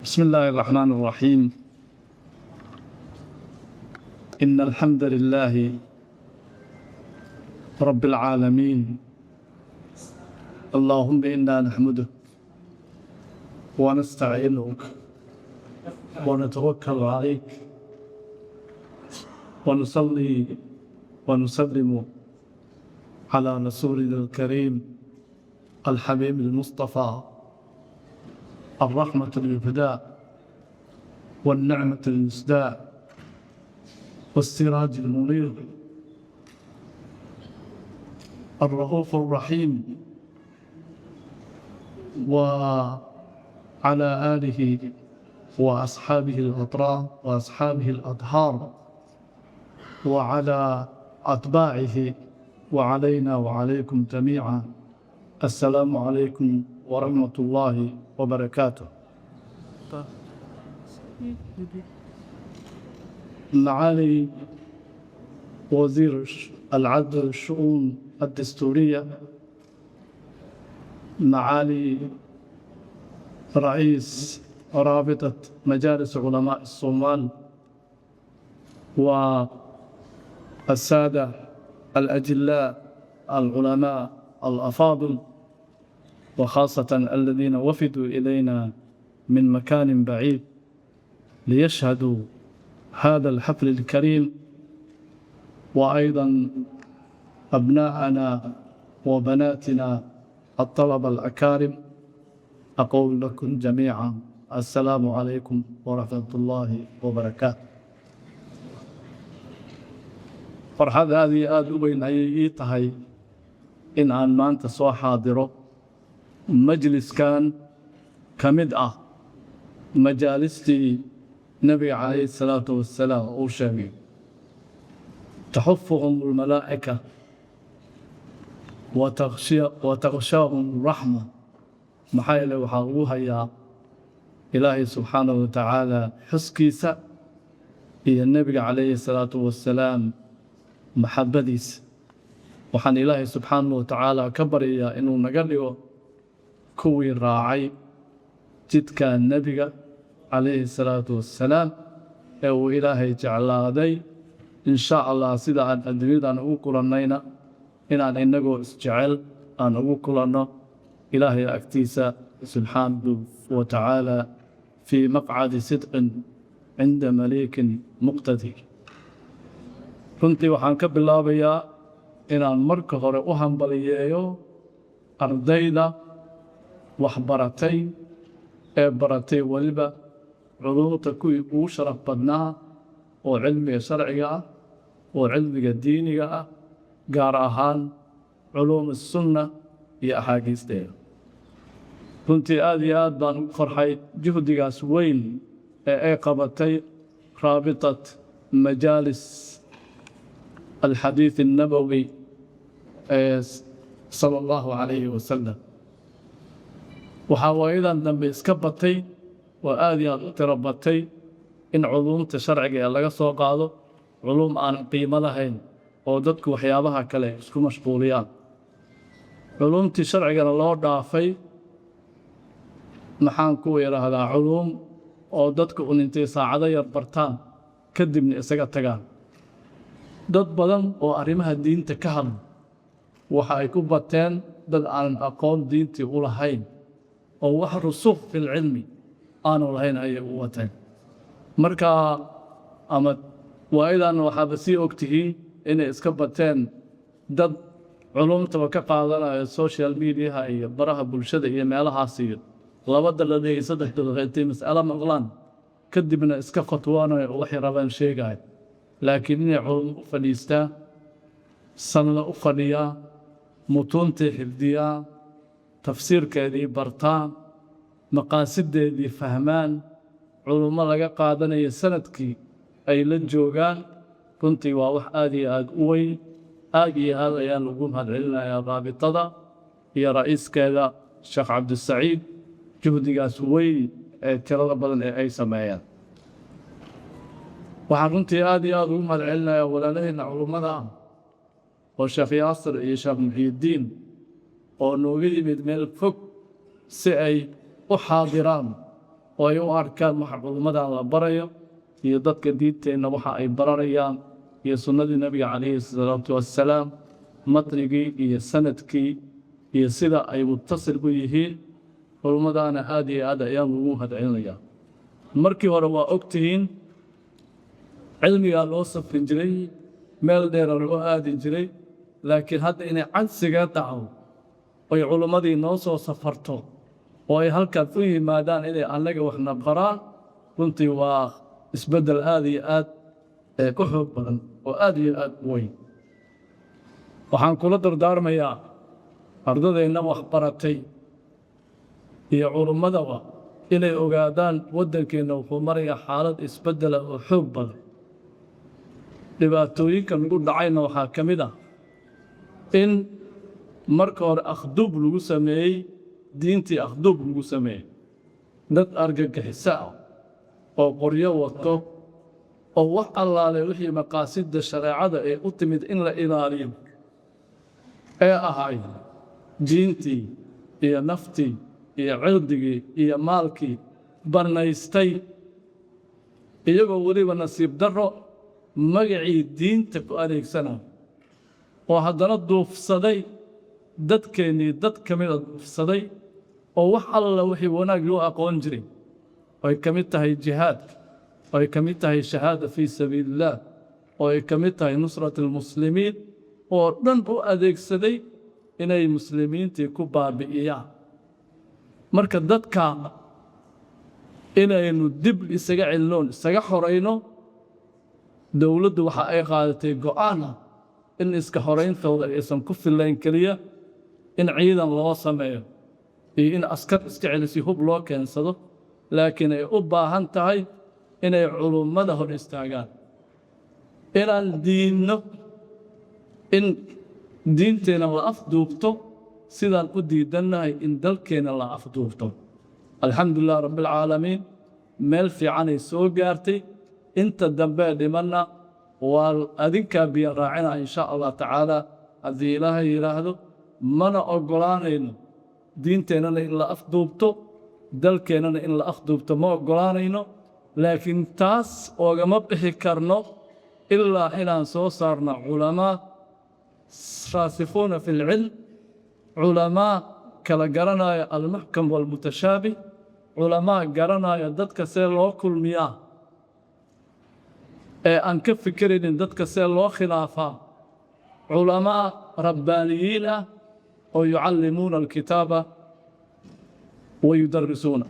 بسم الله الرحمن الرحيم. إن الحمد لله رب العالمين. اللهم إنا نحمدك ونستعينك ونتوكل عليك، ونصلي ونسلم على رسولنا الكريم الحبيب المصطفى، الرحمة المهداة والنعمة المسداة والسراج المنير، الرؤوف الرحيم، وعلى آله وأصحابه الأطرار وأصحابه الأطهار وعلى أتباعه، وعلينا وعليكم جميعا السلام عليكم ورحمة الله وبركاته. معالي وزير العدل والشؤون الدستورية، معالي رئيس رابطة مجالس علماء الصومال، والسادة الأجلاء العلماء الأفاضل، وخاصة الذين وفدوا إلينا من مكان بعيد ليشهدوا هذا الحفل الكريم، وأيضا أبناءنا وبناتنا الطلبة الأكارم، أقول لكم جميعا: السلام عليكم ورحمة الله وبركاته. Farxad aad iyo aad u weyn ayay ii tahay in aan maanta soo xaadiro majliskan ka mid ah majaalistii Nebiga calayhi salaatu wassalaam uu sheegay: تحفهم الملائكة وتغشاهم الرحمة. Maxaa yeele, waxaa lagu hayaa Ilaahay subxaanahu wa tacaala xuskiisa iyo Nebiga calayhi salaatu wassalaam maxabbadiisa. Waxaan Ilaahay subxaanahu wa tacaala ka baryayaa inuu naga dhigo kuwii raacay jidka Nebiga calayhi salaatu wassalaam ee uu Ilaahay jeclaaday. In sha Allah, sida aan adduunyadan ugu kulannayna, inaan innagoo isjecel aan ugu kulanno Ilaahay agtiisa subxaanahu wa tacaala، في مقعد صدق عند مليك مقتدر. Runtii waxaan ka bilaabayaa inaan marka hore u hambaliyeeyo ardayda waxbaratay ee baratay weliba culuumta kuwii ugu sharaf badnaa, oo cilmiga sharciga ah, oo cilmiga diiniga ah, gaar ahaan culuum sunna iyo axaadiisteeda. Runtii aad iyo aad baan ugu farxay juhdigaas weyn ee ay qabatay Raabitat Majaalis Alxadiid Annabowi ee sala Allahu calayhi wasalam. Waxaa waayadan dambe iska batay oo aad iyo aad u tiro batay in culuumta sharciga ee laga soo qaado culuum aanan qiimo lahayn, oo dadku waxyaabaha kale isku mashquuliyaan, culuumtii sharcigana loo dhaafay, maxaan ku idhaahdaa, culuum oo dadku un intay saacado yar bartaan kadibna isaga tagaan. Dad badan oo arrimaha diinta ka hadla waxa ay ku bateen dad aanan aqoon diintii u lahayn, oo wax رسوخ في العلم aanu lahayn ayay u wateen. Marka ama waayadan waxaaba sii og tihiin inay iska bateen dad culumtaba ka qaadanaya social mediaha iyo baraha bulshada iyo meelahaas, iyo 2 daqiiqo iyo 3 daqiiqo intay mas'alo maqlaan kadibna iska fatwoonayo oo waxay rabaan sheegaya. Laakiin inay culum u fadhiistaan, sanado u fadhiyaa, mutuuntii xifdiyaa, tafsiirkeedii bartaan, maqaasideedii fahmaan, culummo laga qaadanayo sanadkii ay la joogaan, runtii waa wax aad iyo aad u weyn. Aad iyo aad ayaan ugu mahadcelinayaa raabitada iyo ra'iiskeeda Sheekh Cabdisaciid juhdigaas weyn ee tirada badan ee ay sameeyeen. Waxaan runtii aad iyo aad ugu mahadcelinayaa walaalaheenna culummada ah, oo Sheekh Yaasir iyo Sheekh Muxiyidiin, oo nooga yimid meel fog si ay u xaadiraan. Oo ay u arkaan waxa culummadan la barayo iyo dadka diinteenna waxa ay baranayaan iyo sunnadii Nebiga calayhi salaatu wassalaam, matnigii iyo sanadkii iyo sida ay muttasil u yihiin. Culummadaana aad iyo aad ayaan ugu mahadcelinayaa. Markii hore waa og tihiin, cilmigaa loo safri jiray, meel dheera loo aadi jiray, laakiin hadda inay cagsiga dhacdo oy culummadii noo soo safarto oo ay halkan u yimaadaan inay annaga waxna baraan, runtii waa isbeddel aad iyo aad u xoog badan oo aad iyo aad u weyn. Waxaan kula dardaarmayaa ardadeenna wax baratay iyo culummadaba inay ogaadaan waddankeenna wuxuu marayaa xaalad isbeddela oo xoog badan. Dhibaatooyinka nagu dhacayna waxaa ka mid ah in marka hore akhduub lagu sameeyey diintii, akhduub lagu sameeyey dad argagixiso ah oo qoryo wato oo wax allaale wixii maqaasidda shareecada ee u timid in la ilaaliyo ee ahay diintii iyo naftii iyo cirdigii iyo maalkii bannaystay, iyagoo weliba nasiib darro magacii diinta ku adeegsanaya oo haddana duufsaday dadkeennii, dad ka mida duufsaday, oo wax alla wixii wanaag loo aqoon jiray, oo ay ka mid tahay jihaadka, oo ay ka mid tahay shahaada fii sabiili illaah, oo ay ka mid tahay nusrat almuslimiin, oo dhan u adeegsaday inay muslimiintii ku baabi'iyaan. Marka dadka inaynu dib isaga celinoon isaga xorayno, dowladdu waxa ay qaadatay go'aan ah in iska xorayntooda aysan ku fillayn keliya in ciidan loo sameeyo iyo in askar iska celisi hub loo keensado, laakiin ay u baahan tahay inay culummada hor istaagaan, inaan diinno in diinteenna la afduubto sidaan u diidannahay in dalkeenna la afduubto. Alxamdulilah rabbialcaalamiin, meel fiicanay soo gaartay. Inta dambee dhimanna waa adinkaa biyo raacina, insha Allah tacaala, haddii Ilaahay yidhaahdo. Mana oggolaanayno diinteennana in la afduubto, dalkeennana in la afduubto ma oggolaanayno, laakiin taas oogama bixi karno ilaa inaan soo saarno culamaa raasikhuuna fi lcilm, culamaa kala garanaya almuxkam waalmutashaabih, culamaa garanaya dadka see loo kulmiyaa ee aan ka fikeraynin dadka see loo khilaafaa, culamaa rabbaaniyiin ah oo yucallimuuna alkitaaba wa yudarrisuuna.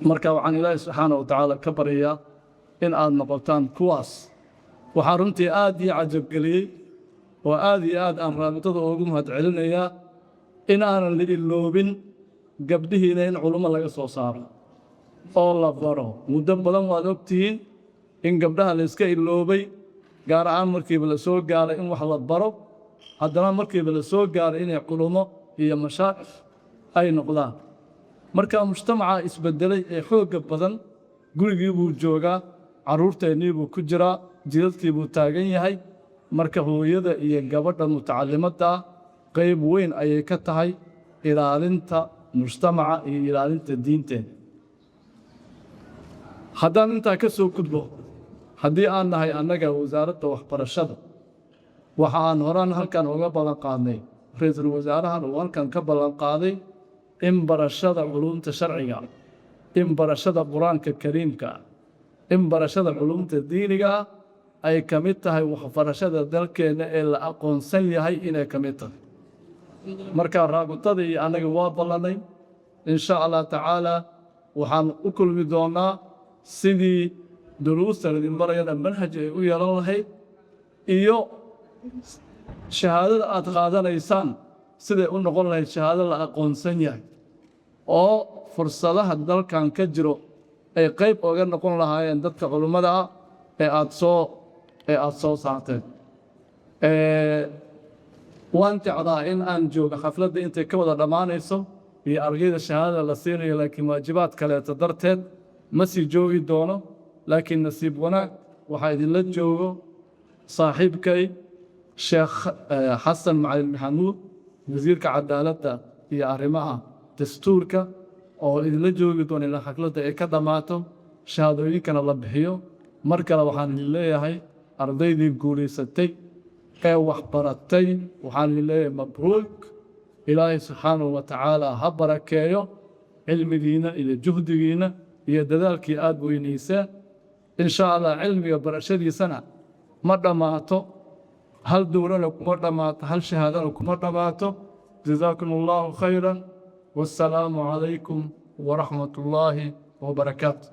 Marka waxaan Ilaahay subxaana wa tacaala ka baryayaa in aad noqotaan kuwaas. Waxaa runtii aad ii cajabgeliyey oo aad iyo aad aan raabitada ugu mahad celinayaa in aanan la iloobin gabdhihiina in culummo laga soo saaro oo la baro. Muddo badan waad ogtihiin in gabdhaha la iska iloobay, gaar ahaan markiiba la soo gaaray in wax la baro, haddana markiiba la soo gaaray inay culummo iyo mashaa'ikh ay noqdaan. Marka mujtamaca isbedelay ee xoogga badan, gurigii buu joogaa, carruurteennii buu ku jiraa, jidadkii buu taagan yahay. Marka hooyada iyo gabadha mutacallimadda ah qayb weyn ayay ka tahay ilaalinta mujtamaca iyo ilaalinta diinteena. Haddaan intaa ka soo gudbo, haddii aan nahay annaga wasaaradda waxbarashada, waxa aan horaan halkan uga ballan qaadnay, ra-iisul wasaarahan uu halkan ka ballan qaaday, in barashada culuumta sharciga, in barashada Qur-aanka Kariimka ah, in barashada culuumta diiniga ah ay ka mid tahay waxbarashada dalkeenna ee la aqoonsan yahay inay ka mid tahay. Marka raabitada iyo annaga waa ballannay, insha Allah tacaala waxaan u kulmi doonnaa sidii duruusta laydin barayana manhaj ay u yeelan lahayd iyo shahaadada aad qaadanaysaan siday u noqon lahayd shahaado la aqoonsan yahay oo fursadaha dalkan ka jiro ay qayb oga noqon lahaayeen dadka culummada ah ee aad soo saarteen. Waan jeclaa in aan joogo xafladda intay ka wada dhammaanayso iyo ardayda shahaadada la siinayo, laakiin waajibaad kaleeto darteed ma sii joogi doono. Laakiin nasiib wanaag waxaa idinla joogo saaxiibkay Sheekh Xasan Macalin Maxamuud, wasiirka cadaaladda iyo arrimaha dastuurka, oo Oo idinla joogi doona ilaa xafladda ay ka dhammaato, shahaadooyinkana la bixiyo. Mar kale waxaan idin leeyahay, ardaydii guulaysatay ee wax baratay, waxaan idin leeyahay mabruuk. Ilaahay subxaanahu wa tacaala ha barakeeyo cilmigiina iyo juhdigiina iyo dadaalkii aad weynayseen. Insha Allah, cilmiga barashadiisana ma dhammaato, hal dowlana kuma dhammaato, hal shahaadana kuma dhammaato. Jazaakum Allahu khayran, wassalaamu calaykum waraxmat ullaahi wabarakaatu.